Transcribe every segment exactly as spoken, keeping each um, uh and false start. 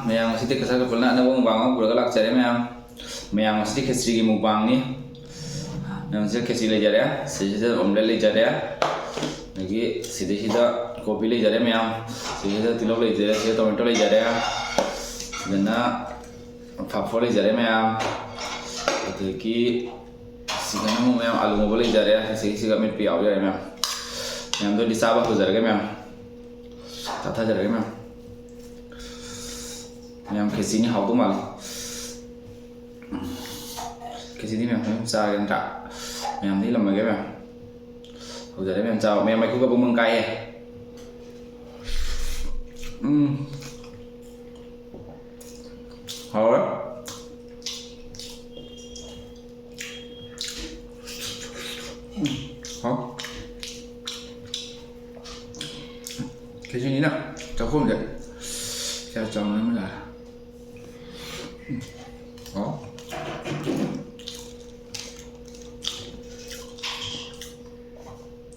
ꯃꯌꯥꯝ, ꯉꯁꯤꯗꯤ ꯀꯁꯥꯔ ꯀꯄꯜꯅ ꯑꯅꯧꯕ ꯃꯨꯛꯕꯥꯡ ꯑꯃ ꯄꯨꯔꯒ ꯂꯥꯛꯆꯔꯦ ꯃꯌꯥꯝ꯫ ꯃꯌꯥꯝ, ꯉꯁꯤꯗꯤ ꯈꯦꯆ꯭ꯔꯤꯒꯤ ꯃꯨꯛꯕꯥꯡꯅꯤ꯫ ꯃꯌꯥꯝ, ꯁꯤꯗ ꯈꯦꯆ꯭ꯔꯤ ꯂꯩꯖꯔꯦ, ꯁꯤꯗꯩꯁꯤꯗ ꯑꯣꯝꯂꯦꯠ ꯂꯩꯖꯔꯦ, ꯑꯗꯒꯤ ꯁꯤꯗꯩꯁꯤꯗ ꯀꯣꯕꯤ ꯂꯩꯖꯔꯦ ꯃꯌꯥꯝ, ꯁꯤꯗꯩꯁꯤꯗ ꯇꯤꯜꯍꯧ ꯂꯩꯖꯔꯦ, ꯁꯤꯗ ꯇꯣꯃꯦꯇꯣ ꯂꯩꯖꯔꯦ, ꯁꯤꯗꯅ ꯐꯥꯐꯣꯔ ꯂꯩꯖꯔꯦ ꯃꯌꯥꯝ, ꯑꯗꯒꯤ ꯁꯤꯗꯅ ꯑꯃꯨꯛ ꯃꯌꯥꯝ ꯑꯂꯨ ꯉꯧꯕ ꯂꯩꯖꯔꯦ, ꯁꯤꯒꯤꯁꯤꯒ ꯑꯃꯦꯠꯄ ꯌꯥꯎꯖꯔꯦ ꯃꯌꯥꯝ꯫ ꯃꯌꯥꯝꯗꯣ ꯑꯗꯨꯗꯤ ꯆꯥꯕ ꯍꯧꯖꯔꯒꯦ ꯃꯌꯥꯝ, ꯆꯥꯊꯖꯔꯒꯦ ꯃꯌꯥꯝ꯫ ꯃꯌꯥꯝ, ꯈꯦꯆꯤꯅꯤ, ꯍꯥꯎꯗꯧ ꯃꯥꯜꯂꯤ꯫ ꯈꯦꯆꯤꯗꯤ ꯃꯌꯥꯝ ꯑꯗꯨꯝ ꯆꯥꯔꯒꯦ ꯅꯠꯇ꯭ꯔꯥ? ꯃꯌꯥꯝꯗ ꯏꯜꯂꯝꯃꯒꯦ ꯃꯌꯥꯝ꯫ ꯍꯧꯖꯔꯦ ꯃꯌꯥꯝ, ꯆꯥꯕ ꯃꯌꯥꯝ, ꯃꯩꯈꯨꯒ ꯕꯪ ꯕꯪ ꯀꯥꯏꯌꯦ꯫ ꯎꯝ꯫ ꯍꯥꯎꯔꯦ꯫ ꯎꯝ꯫ ꯍꯥꯎ꯫ ꯈꯦꯆꯤꯅꯤꯅ ꯆꯥꯛꯈꯣꯝꯁꯦ ꯀꯌꯥ ꯆꯥꯎꯅ ꯑꯃ ꯌꯥꯔꯦ꯫ ꯎꯝ꯫ ꯍꯥꯎ꯫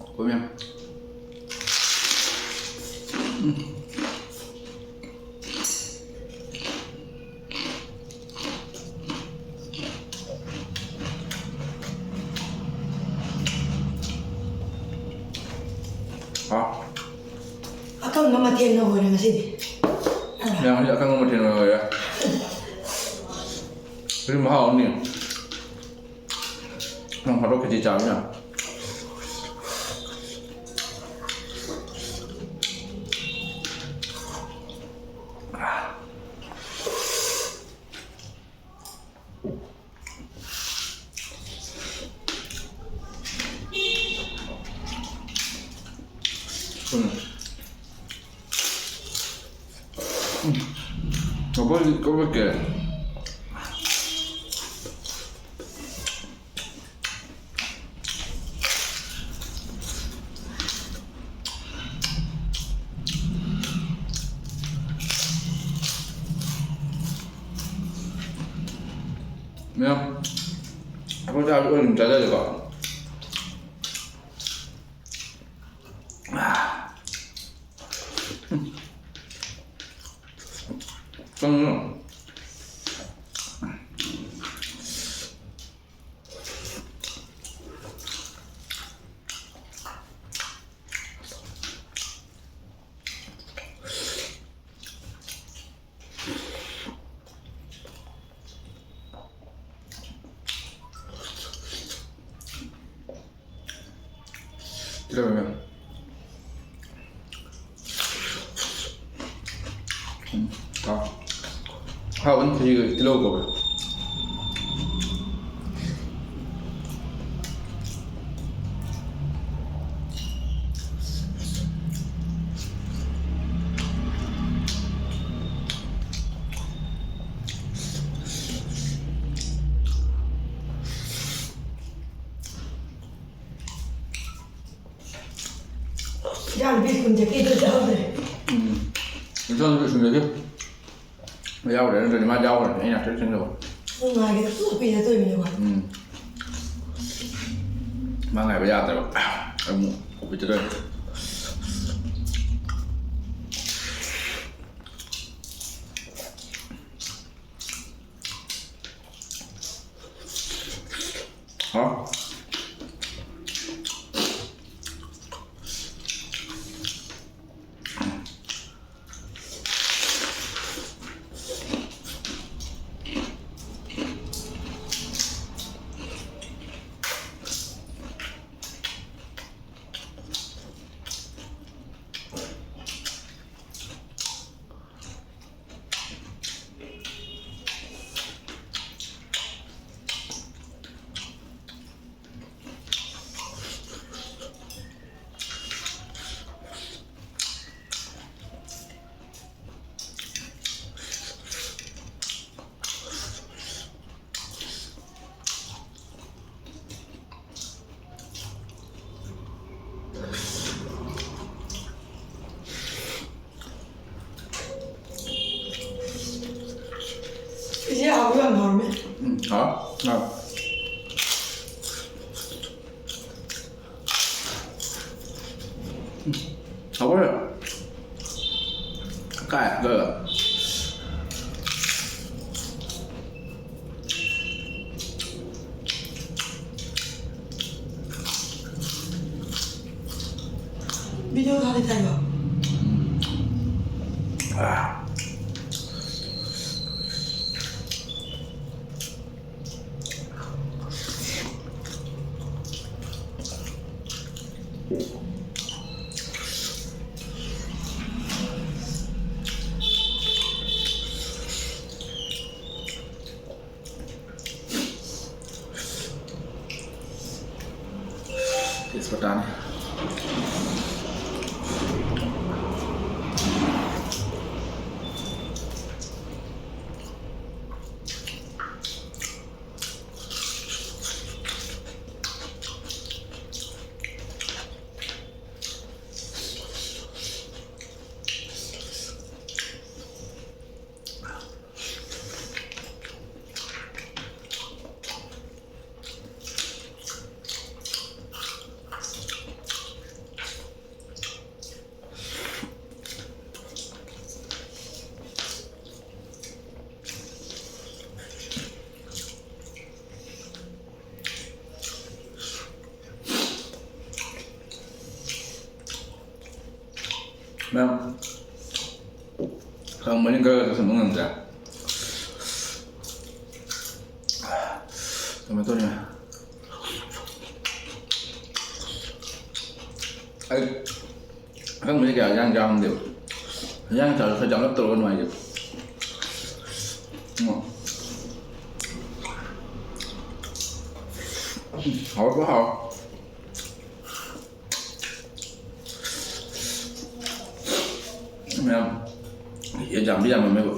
ꯑꯩꯈꯣꯏ ꯃꯌꯥꯝ꯫ ꯎꯝ꯫ ꯍꯥꯎ꯫ ꯑꯀꯪꯕ ꯃꯊꯦꯜꯅ ꯑꯣꯏꯔꯦ ꯉꯁꯤꯗꯤ꯫ ꯃꯌꯥꯝ, ꯍꯧꯖꯤꯛ ꯑꯀꯪꯕ ꯃꯊꯦꯜ ꯑꯣꯏꯅ ꯑꯣꯏꯔꯦ꯫ ꯁꯤꯗꯤ ꯃꯍꯥꯎ ꯑꯃꯅꯤ꯫ ꯅꯣꯡ ꯐꯥꯗꯣꯛ ꯈꯦꯆꯤ ꯆꯥꯕꯅꯤꯅ꯫ ꯎꯝ꯫ ꯎꯝ꯫ ꯀꯕꯛ-, ꯀꯕꯛꯀꯦ꯫ ꯃꯌꯥꯝ, ꯑꯩꯈꯣꯏ ꯆꯥꯕꯗꯤ ꯑꯣꯏꯅ ꯑꯗꯨꯝ ꯆꯥꯖꯔꯦꯀꯣ꯫ ꯎꯝ꯫ ꯇꯤꯜꯍꯧ ꯃꯌꯥꯝ꯫ ꯎꯝ, ꯍꯥꯎ꯫ ꯍꯥꯎꯕꯅꯤ ꯈꯦꯆꯤꯒ ꯇꯤꯜꯍꯧ ꯀꯧꯋꯦ꯫ ꯏꯆꯥꯅꯨꯄꯤ ꯁ꯭ꯀꯨꯜ ꯆꯠꯈꯤꯗꯣ ꯆꯠꯍꯧꯗ꯭ꯔꯦ꯫ ꯎꯝ꯫ ꯏꯆꯥꯅꯨꯄꯤ ꯁ꯭ꯀꯨꯜ ꯆꯠꯈꯤ꯫ ꯌꯥꯎꯗ꯭ꯔꯦ, ꯅꯠꯇ꯭ꯔꯗꯤ ꯃꯥ ꯌꯥꯎꯈ꯭ꯔꯅꯤ, ꯑꯩ ꯅꯥꯛꯇ ꯆꯪꯗꯕ꯫ ꯅꯨꯡꯉꯥꯏꯒꯦꯗ ꯄꯨꯡ ꯀꯨꯏꯅ ꯇꯧꯔꯤꯅꯦ ꯃꯥ꯫ ꯎꯝ꯫ ꯃꯥ ꯉꯥꯏꯕ ꯌꯥꯗ꯭ꯔꯕ꯫ ꯑꯃꯨꯛ ꯑꯣꯐꯤꯁꯇ ꯂꯩ꯫ ꯍꯥ? ꯏꯆꯦ ꯍꯥꯎꯕ ꯌꯥꯝ ꯍꯥꯎꯔꯝꯃꯦ꯫ ꯎꯝ, ꯍꯥꯎ, ꯍꯥꯎ꯫ ꯎꯝ, ꯍꯥꯎꯕ ꯌꯥꯝ꯫ ꯀꯥꯏ, ꯂꯣꯏꯔꯦ꯫ ꯚꯤꯗꯤꯑꯣ ꯊꯥꯗꯤ ꯊꯥꯏꯀꯣ꯫ ꯇꯦꯖꯄꯇꯥꯅꯤ꯫ ꯃꯌꯥꯝ ꯈꯪꯕꯅꯤ ꯈꯔ ꯆꯥꯁꯟꯕ ꯉꯝꯗ꯭ꯔꯦ꯫ ꯀꯩꯅꯣ ꯇꯧꯔꯤ꯫ ꯑꯩ ꯑꯀꯪꯕꯁꯦ ꯀꯌꯥ ꯏꯟꯖꯥꯡ ꯆꯥꯔꯝꯗꯦꯕ꯫ ꯏꯟꯖꯥꯡ ꯆꯥꯔꯁꯨ ꯈꯔ ꯌꯥꯝꯂꯞ ꯇꯧꯔꯒ ꯅꯨꯡꯉꯥꯏꯖꯩ꯫ ꯎꯝ꯫ ꯍꯥꯎꯕ ꯍꯥꯎ꯫ ꯃꯌꯥꯝ ꯑꯦꯛꯖꯥꯝꯗꯤ ꯌꯥꯝꯃꯝꯃꯦꯕ꯫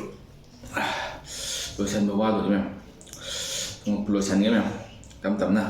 ꯂꯣꯏꯁꯟꯕ ꯋꯥꯗꯣꯔꯤ ꯃꯌꯥꯝ꯫ ꯂꯣꯏꯁꯟꯒꯦ ꯃꯌꯥꯝ꯫ ꯇꯞ ꯇꯞꯅ꯫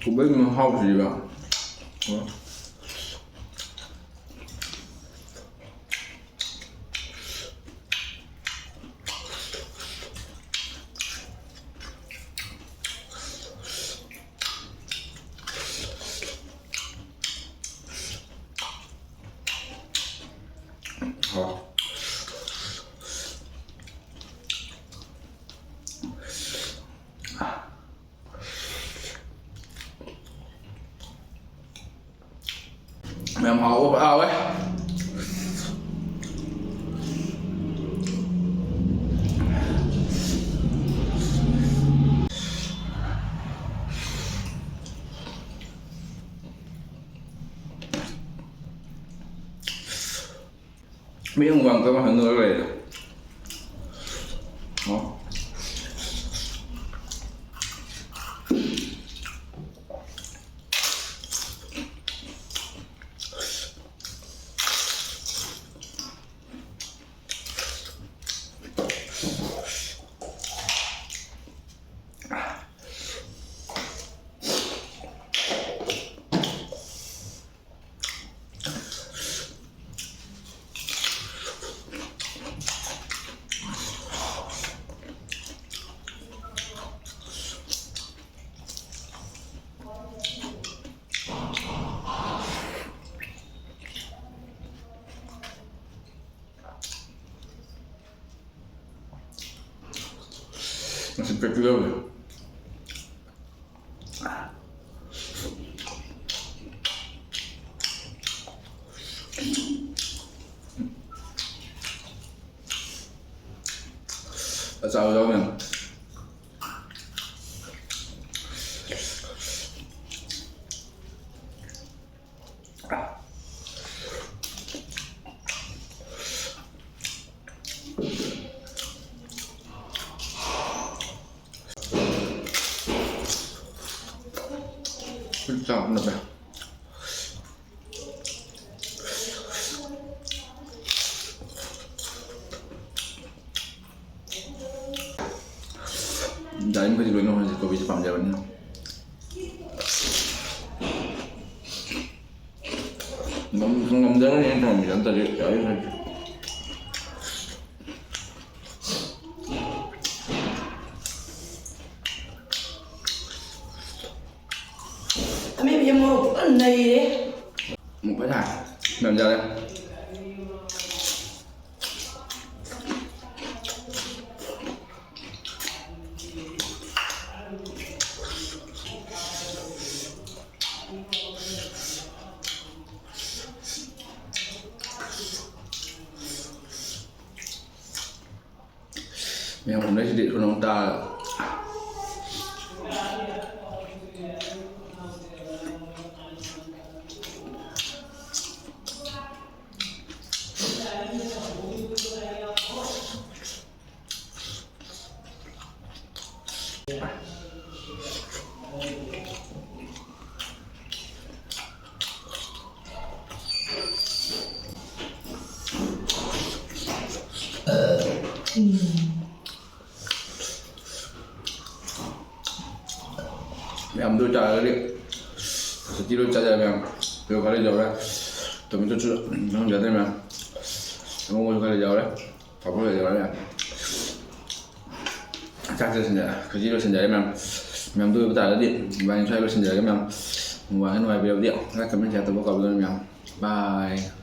ꯊꯣꯡꯕꯒꯤ ꯃꯍꯥꯎꯁꯤꯗꯤꯕ꯫ ꯌꯥꯝ ꯍꯥꯎꯕ ꯍꯥꯎꯋꯦ꯫ ꯃꯤ ꯑꯃ ꯋꯥꯡ ꯀꯃꯥꯏꯅ ꯍꯪꯉꯒ ꯂꯩꯔꯦ? ꯑꯣ꯫ ꯉꯁꯤ ꯄ꯭ꯔꯦꯛꯇꯤꯀꯦꯜ ꯂꯩ꯫ ꯑꯆꯥꯕ ꯌꯥꯎ ꯃꯌꯥꯝ꯫ ꯆꯥꯛ ꯅꯞꯄꯦ꯫ ꯗꯥꯏ ꯃꯈꯩꯗꯤ ꯂꯣꯏꯅ ꯍꯧꯖꯤꯛ ꯀꯣꯕꯤꯁꯦ ꯄꯥꯝꯖꯕꯅꯤꯅ꯫ ꯉꯝ-, ꯉꯝꯖꯔꯅꯤ ꯑꯩꯅ ꯊꯣꯡꯉꯝꯃꯤꯁꯦ ꯅꯠꯇ꯭ꯔꯗꯤ ꯌꯥꯔꯤ ꯍꯥꯏꯗꯤ꯫ ꯑꯃꯦꯠꯄꯁꯦ ꯃꯣꯔꯣꯛ ꯐꯖꯅ ꯅꯩꯔꯦ꯫ ꯃꯣꯔꯣꯛ ꯐꯖꯅ ꯁꯥꯏ꯫ ꯌꯥꯝ ꯌꯥꯔꯦ꯫ ꯃꯌꯥꯝ ꯎꯅꯔꯤꯁꯤꯗꯤ ꯁꯣꯝꯗ ꯑꯃꯨꯛ ꯇꯥꯔꯒ꯫ ꯃꯌꯥꯝꯗꯨ ꯑꯣꯏꯇꯥꯔꯒꯗꯤ ꯁꯨꯇꯤ ꯂꯣꯏ ꯆꯥꯖꯔꯦ ꯃꯌꯥꯝ꯫ ꯑꯗꯨ ꯈꯔ ꯂꯩꯖꯍꯧꯔꯦ꯫ ꯇꯣꯃꯦꯇꯣꯁꯨ ꯈꯪꯖꯗ꯭ꯔꯦ ꯃꯌꯥꯝ꯫ ꯑꯉꯧꯕꯁꯨ ꯈꯔ ꯂꯩꯖꯍꯧꯔꯦ꯫ ꯄꯥꯐꯣꯔ ꯂꯩꯖꯍꯧꯔꯦ ꯃꯌꯥꯝ꯫ ꯆꯥꯛ ꯆꯥꯁꯤꯟꯖꯔꯦ꯫ ꯈꯨꯖꯤ ꯂꯣꯏꯁꯤꯟꯖꯔꯦ ꯃꯌꯥꯝ꯫ ꯃꯌꯥꯝꯗꯨ ꯑꯣꯏꯕ ꯇꯥꯔꯒꯗꯤ ꯏꯕꯥꯅꯤ ꯁ꯭ꯋꯥꯏ ꯂꯣꯏꯁꯤꯟꯖꯔꯒꯦ ꯃꯌꯥꯝ꯫ ꯅꯨꯡꯉꯥꯏ ꯅꯨꯡꯉꯥꯏꯕꯤꯔꯕꯗꯤ like, comment, share ꯇꯧꯕ ꯀꯥꯎꯕꯤꯒꯅꯨ ꯃꯌꯥꯝ꯫ Bye꯫